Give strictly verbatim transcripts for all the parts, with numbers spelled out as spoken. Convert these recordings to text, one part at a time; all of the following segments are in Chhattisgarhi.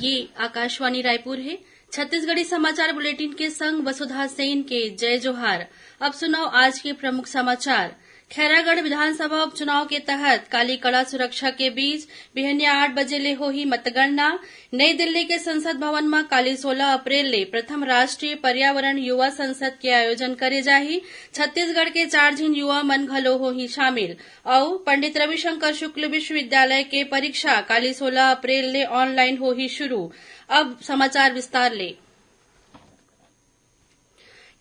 ये आकाशवाणी रायपुर हे। छत्तीसगढ़ी समाचार बुलेटिन के संग वसुधा सेन के जय जोहार। अब सुनव आज के प्रमुख समाचार। खैरागढ़ विधानसभा उपचुनाव के तहत काली कड़ा सुरक्षा के बीच बिहनिया आठ बजे ले होही मतगणना। नई दिल्ली के संसद भवन म काली सोलह अप्रैल ले प्रथम राष्ट्रीय पर्यावरण युवा संसद के आयोजन करे जाही। छत्तीसगढ़ के चार झिन युवा मन घलो होही शामिल। अउ पंडित रविशंकर शुक्ल विश्वविद्यालय के परीक्षा काली सोलह अप्रैल ले online होही शुरू। अब समाचार विस्तार ले।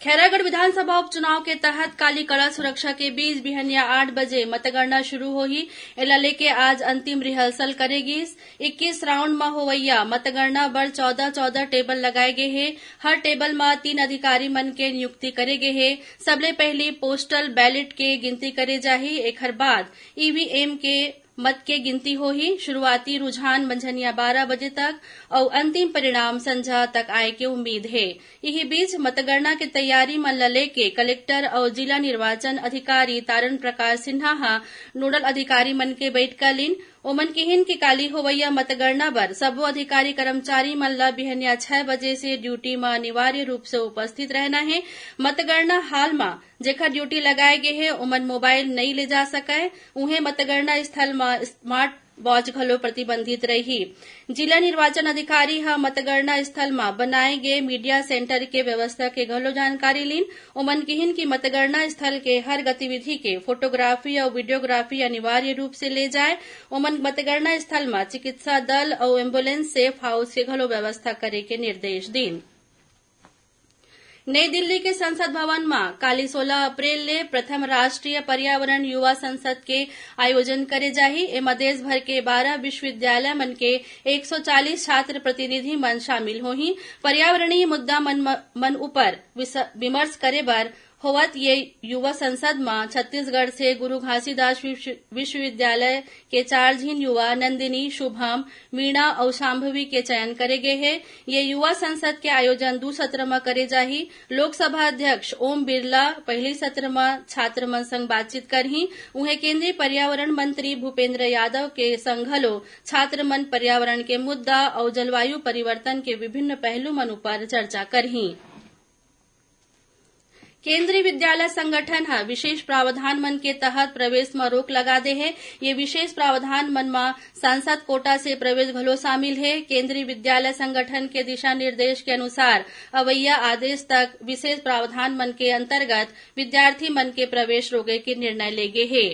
खैरागढ़ विधानसभा उपचुनाव के तहत काली कड़ा सुरक्षा के बीच बिहनिया आठ बजे मतगणना शुरू होही। एला लेके आज अंतिम rehearsal करे गिस। इक्कीस round म होवइया मतगणना बर चौदह चौदह table लगाए गे हे। हर table म तीन अधिकारी मन के नियुक्ति करे गे हे। सबले पहिली postal ballot के गिनती करे जाही, एखर बाद ईवीएम के मत के गिनती होही। शुरुआती रुझान मंझनिया बारह बजे तक अउ अंतिम परिणाम संझा तक आए के उम्मीद हे। इही बीच, मतगणना के तैयारी मन ल लेके कलेक्टर अउ जिला निर्वाचन अधिकारी तारण प्रकाश सिन्हा ह नोडल अधिकारी मन के बइठका लीन। ओमन किहिन कि काली होवइया मतगणना बर सब्बो अधिकारी कर्मचारी मन ल बिहनिया छह बजे से ड्यूटी म अनिवार्य रूप से उपस्थित रहना हे। मतगणना हाल म जेखर ड्यूटी लगाए गे हे, ओमन मोबाइल नइ ले जा सकय। उहें, मतगणना स्थल म स्मार्ट वॉच घलो प्रतिबंधित रही। जिला निर्वाचन अधिकारी ह मतगणना स्थल म बनाए गे मीडिया सेंटर के व्यवस्था के घलो जानकारी लीन। ओमन किहिन कि मतगणना स्थल के हर गतिविधि के फोटोग्राफी अउ वीडियोग्राफी अनिवार्य रूप से ले जाए। ओमन मतगणना स्थल म चिकित्सा दल अउ एम्बुलेंस सेफ हाउस के घलो व्यवस्था करे के निर्देश दीन। नई दिल्ली के संसद भवन म काली सोलह अप्रैल ले प्रथम राष्ट्रीय पर्यावरण युवा संसद के आयोजन करे जाही। एमा देश भर के बारह विश्वविद्यालय मन के एक सौ चालीस छात्र प्रतिनिधि मन शामिल होही। पर्यावरणीय मुद्दा मन, मन ऊपर विस-, विमर्श करे बर होवत ये युवा संसद म छत्तीसगढ़ से गुरु घासीदास विश्व-, विश्वविद्यालय के चार झिन युवा नंदिनी, शुभम, वीणा अउ शांभवी के चयन करे गे हे। ये युवा संसद के आयोजन दू सत्र म करे जाही। लोकसभा अध्यक्ष ओम बिरला पहिली सत्र म छात्र मन संग बातचीत करही। उहें, केंद्रीय पर्यावरण मंत्री भूपेंद्र यादव के संग घलो छात्र मन पर्यावरण के मुद्दा अउ जलवायु परिवर्तन के विभिन्न पहलू मन ऊपर चर्चा करही। केंद्रीय विद्यालय संगठन ह विशेष प्रावधान मन के तहत प्रवेश म रोक लगा दे हे। ये विशेष प्रावधान मन म सांसद कोटा से प्रवेश घलो शामिल हे। केंद्रीय विद्यालय संगठन के दिशा निर्देश के अनुसार अवइया आदेश तक विशेष प्रावधान मन के अंतर्गत विद्यार्थी मन के प्रवेश रोके के निर्णय ले गे हे।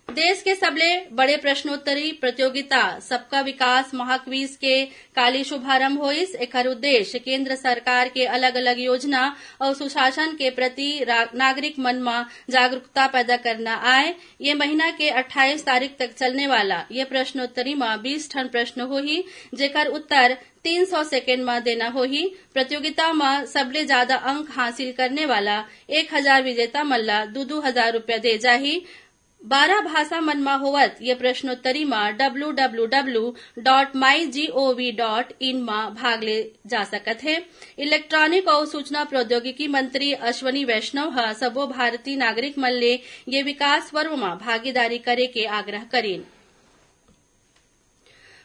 देश के सबले बड़े प्रश्नोत्तरी प्रतियोगिता सबका विकास महाक्विज के काली शुभारंभ होइस। एखर उद्देश्य केंद्र सरकार के अलग-अलग योजना अउ सुशासन के प्रति रा-, नागरिक मन म जागरूकता पैदा करना आय। ये महीना के अट्ठाईस तारीख तक चलने वाला ये प्रश्नोत्तरी म बीस ठन प्रश्न होही, जेकर उत्तर तीन सौ सेकेंड म देना होही। प्रतियोगिता म सबले जादा अंक हासिल करने वाला एक हजार विजेता मन ल दू दू हजार रुपया दे जाही। बारह भाषा मन म होवत ये प्रश्नोत्तरी म W W W dot my G O V dot in म भाग ले जा सकत हे। इलेक्ट्रॉनिक अउ सूचना प्रौद्योगिकी मंत्री अश्वनी वैष्णव ह सबो भारतीय नागरिक मन ले ये विकास पर्व म भागीदारी करे के आग्रह करिन।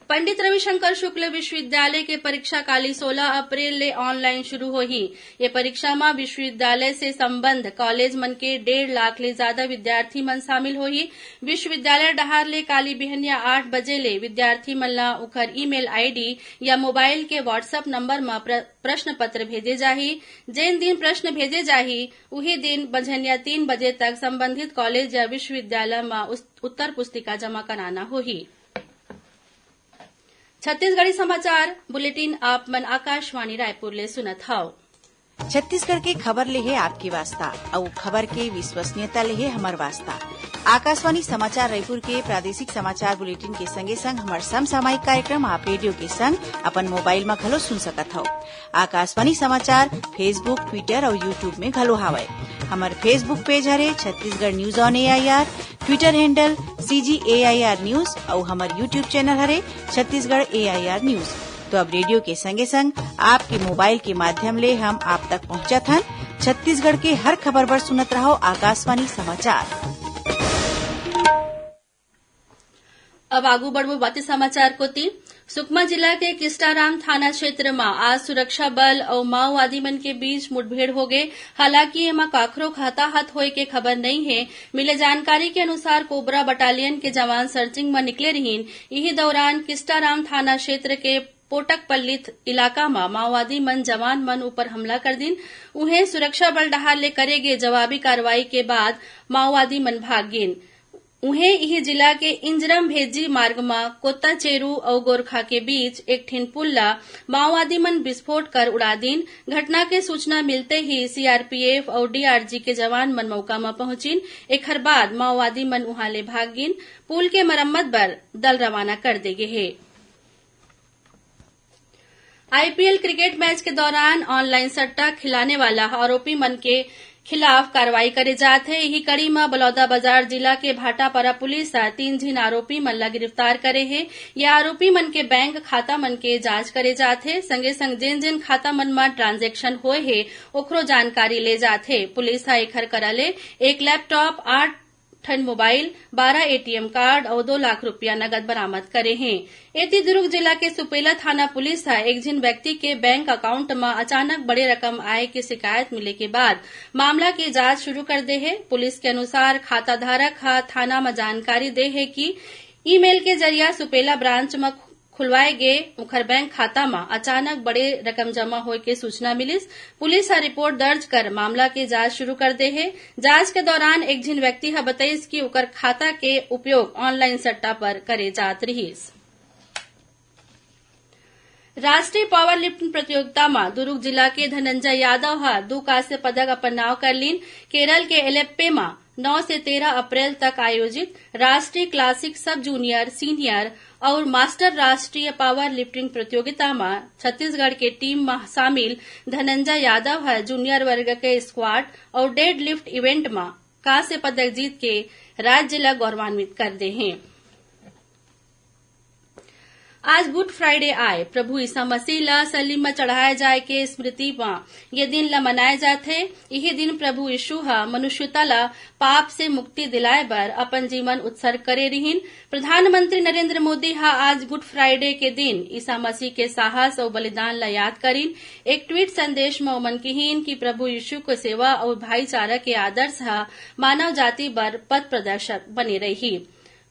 पंडित रविशंकर शुक्ल विश्वविद्यालय के परीक्षा काली सोलह अप्रैल ले online शुरू होही। ये परीक्षा म विश्वविद्यालय से संबद्ध कॉलेज मन के डेढ़ लाख ले जादा विद्यार्थी मन शामिल होही। विश्वविद्यालय डहार ले काली बिहनिया आठ बजे ले विद्यार्थी मन ल उखर ईमेल आईडी या मोबाइल के WhatsApp नंबर म प्र-, प्रश्न पत्र भेजे जाही। जेन दिन प्रश्न भेजे जाही, उही दिन मंझनिया तीन बजे तक संबंधित कॉलेज या विश्वविद्यालय म उस-, उत्तर पुस्तिका जमा कराना होही। छत्तीसगढ़ी समाचार बुलेटिन आप मन आकाशवाणी रायपुर ले सुनत हव। छत्तीसगढ़ के खबर ले हे आपके वास्ता, अउ खबर के विश्वसनीयता ले हे हमर वास्ता। आकाशवाणी समाचार रायपुर के प्रादेशिक समाचार बुलेटिन के संगे संग हमर समसामयिक कार्यक्रम आप रेडियो के संग अपन मोबाइल म घलो सुन सकत हव। आकाशवाणी समाचार Facebook, Twitter अउ YouTube में घलो हावय। हमर Facebook page हरे Chhattisgarh News on A I R, Twitter handle C G A I R News अउ हमर YouTube channel हरे Chhattisgarh A I R News। तो अब रेडियो के संगे संग आपके मोबाइल के माध्यम ले हम आप तक पहुंचत हन। छत्तीसगढ़ के हर खबर बर सुनत रहव आकाशवाणी समाचार। अब आगू बढ़बो बाकी समाचार कोति। सुकमा जिला के किस्टाराम थाना क्षेत्र म आज सुरक्षा बल अउ माओवादी मन के बीच मुठभेड़ होगे। हालांकि एमा काखरो के हताहत होए के खबर नइ हे। मिले जानकारी के अनुसार, कोबरा बटालियन के जवान सर्चिंग म निकले रिहीन। इही दौरान किस्टाराम थाना क्षेत्र के पोटकपल्ली थ-, इलाका म माओवादी मन जवान मन ऊपर हमला कर दिन। उहें, सुरक्षा बल डहार ले करे गे जवाबी कार्रवाई के बाद माओवादी मन भाग गिन। उहें, इही जिला के इंजरम भेज्जी मार्ग म कोत्ताचेरू अउ गोरखा के बीच एक ठिन पुल ल माओवादी मन विस्फोट कर उड़ा दीन। घटना के सूचना मिलते ही सीआरपीएफ अउ डीआरजी के जवान मन मौका म पहुंचिन। एखर बाद माओवादी मन उहां ले भाग गिन। पुल के मरम्मत बर दल रवाना कर दे गे हे। आईपीएल क्रिकेट मैच के दौरान ऑनलाइन सट्टा खिलाने वाला आरोपी मन के खिलाफ कार्रवाई करे जात हे। इही कड़ी म बलौदाबाजार जिला के भाटापारा पुलिस ह तीन झिन आरोपी मन ल गिरफ्तार करे हे। ये आरोपी मन के बैंक खाता मन के जांच करे जात हे। संगे संग जेन जेन खाता मन म ट्रांजैक्शन होए हे, ओखरो जानकारी ले जात हे। पुलिस ह एखर करा ले एक लैपटॉप, आठ ठन मोबाइल, बारह एटीएम कार्ड अउ दो लाख रुपया नगद बरामद करे हे। एती दुर्ग जिला के सुपेला थाना पुलिस ह एक झिन व्यक्ति के बैंक अकाउंट म अचानक बड़े रकम आए के शिकायत मिले के बाद मामला के जांच शुरू कर दे हे। पुलिस के अनुसार, खाता धारक ह थाना म जानकारी दे हे कि ईमेल के जरिया सुपेला ब्रांच म खुलवाए गे उखर बैंक खाता म अचानक बड़े रकम जमा होए के सूचना मिलिस। पुलिस ह रिपोर्ट दर्ज कर मामला के जांच शुरू कर दे हे। जांच के दौरान एक झिन व्यक्ति ह बतइस कि उकर खाता के उपयोग ऑनलाइन सट्टा पर करे जात रिहिस। राष्ट्रीय पावर लिफ्टिंग प्रतियोगिता म दुर्ग जिला के धनंजय यादव ह दू कांस्य पदक अपन नाव कर लीन। केरल के एलेप्पे म नौ से तेरह अप्रैल तक आयोजित राष्ट्रीय क्लासिक, सब जूनियर, सीनियर अउ मास्टर राष्ट्रीय पावर लिफ्टिंग प्रतियोगिता म छत्तीसगढ़ के टीम म शामिल धनंजय यादव ह जूनियर वर्ग के स्क्वाट अउ डेडलिफ्ट इवेंट म कांस्य पदक जीत के राज्य ल गौरवान्वित कर दे हे। आज गुड फ्राइडे आय। प्रभु ईसा मसीह ला सलीब म चढ़ाए जाए के स्मृति म ये दिन ला मनाए जाथे। इही दिन प्रभु यीशु ह मनुष्यता ला पाप से मुक्ति दिलाए बर अपन जीवन उत्सर्ग करे रिहिन। प्रधानमंत्री नरेंद्र मोदी ह आज गुड फ्राइडे के दिन ईसा मसीह के साहस अउ बलिदान ला याद करिन। एक ट्वीट संदेश म ओमन किहिन कि प्रभु यीशु के सेवा अउ भाईचारा के आदर्श ह मानव जाति बर पथ प्रदर्शक बने रही।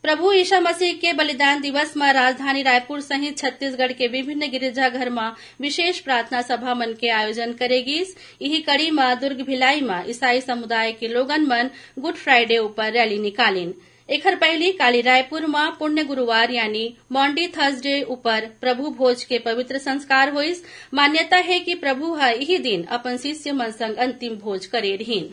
प्रभु यीशु मसीह के बलिदान दिवस म राजधानी रायपुर सहित छत्तीसगढ़ के विभिन्न गिरजाघर म विशेष प्रार्थना सभा मन के आयोजन करे गीस। इही कड़ी म दुर्ग भिलाई म ईसाई समुदाय के लोगन मन गुड फ्राइडे ऊपर रैली निकालिन। एखर पहिली काली रायपुर म पुण्य गुरुवार यानी मॉन्डी थर्सडे ऊपर प्रभु भोज के पवित्र संस्कार होइस। मान्यता हे कि प्रभु ह इही दिन अपन शिष्य मन संग अंतिम भोज करे रिहिन।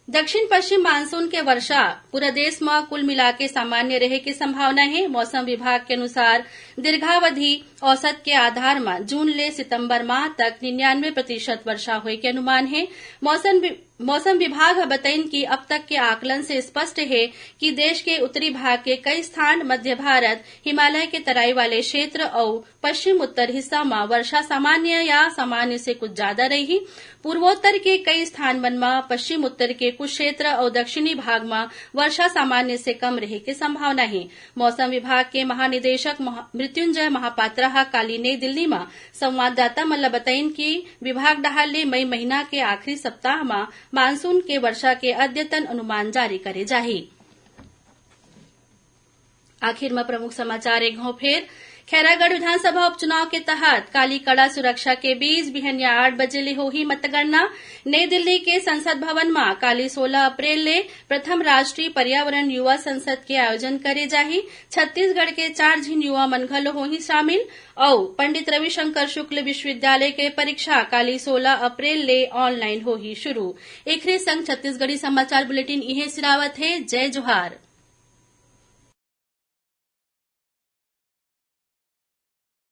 दक्षिण पश्चिम मानसून के वर्षा पूरा देश म कुल मिलाके सामान्य रहे के संभावना हे। मौसम विभाग के अनुसार, दीर्घावधि औसत के आधार म जून ले सितंबर माह तक निन्यानवे प्रतिशत वर्षा होए के अनुमान हे। मौसम वि-, मौसम विभाग ह बतइन कि अब तक के आकलन से स्पष्ट हे कि देश के उत्तरी भाग के कई स्थान, मध्य भारत, हिमालय के तराई वाले क्षेत्र अउ पश्चिम उत्तर हिस्सा म वर्षा सामान्य या सामान्य से कुछ ज्यादा रही। पूर्वोत्तर के कई स्थान मन म पश्चिम उत्तर के कुछ क्षेत्र अउ दक्षिणी भाग म वर्षा सामान्य से कम रहे के संभावना हे। मौसम विभाग के महानिदेशक महा-, मृत्युंजय महापात्रा ह काली नई दिल्ली म संवाददाता मन ल बतइन कि विभाग डहार ले मई महीना के आखिरी सप्ताह म मानसून के वर्षा के अद्यतन अनुमान जारी करे जाही। आखिर म प्रमुख समाचार एक घांव फेर। खैरागढ़ विधानसभा उपचुनाव के तहत काली कड़ा सुरक्षा के बीच बिहनिया आठ बजे ले होही मतगणना। नई दिल्ली के संसद भवन म काली सोलह अप्रैल ले प्रथम राष्ट्रीय पर्यावरण युवा संसद के आयोजन करे जाही। छत्तीसगढ़ के चार झिन युवा मन घलो होही शामिल। अउ पंडित रविशंकर शुक्ल विश्वविद्यालय के परीक्षा काली सोलह अप्रैल ले ऑनलाइन होही शुरू। एखरे संग छत्तीसगढ़ी समाचार बुलेटिन इहें सिरावत हे। जय जोहार।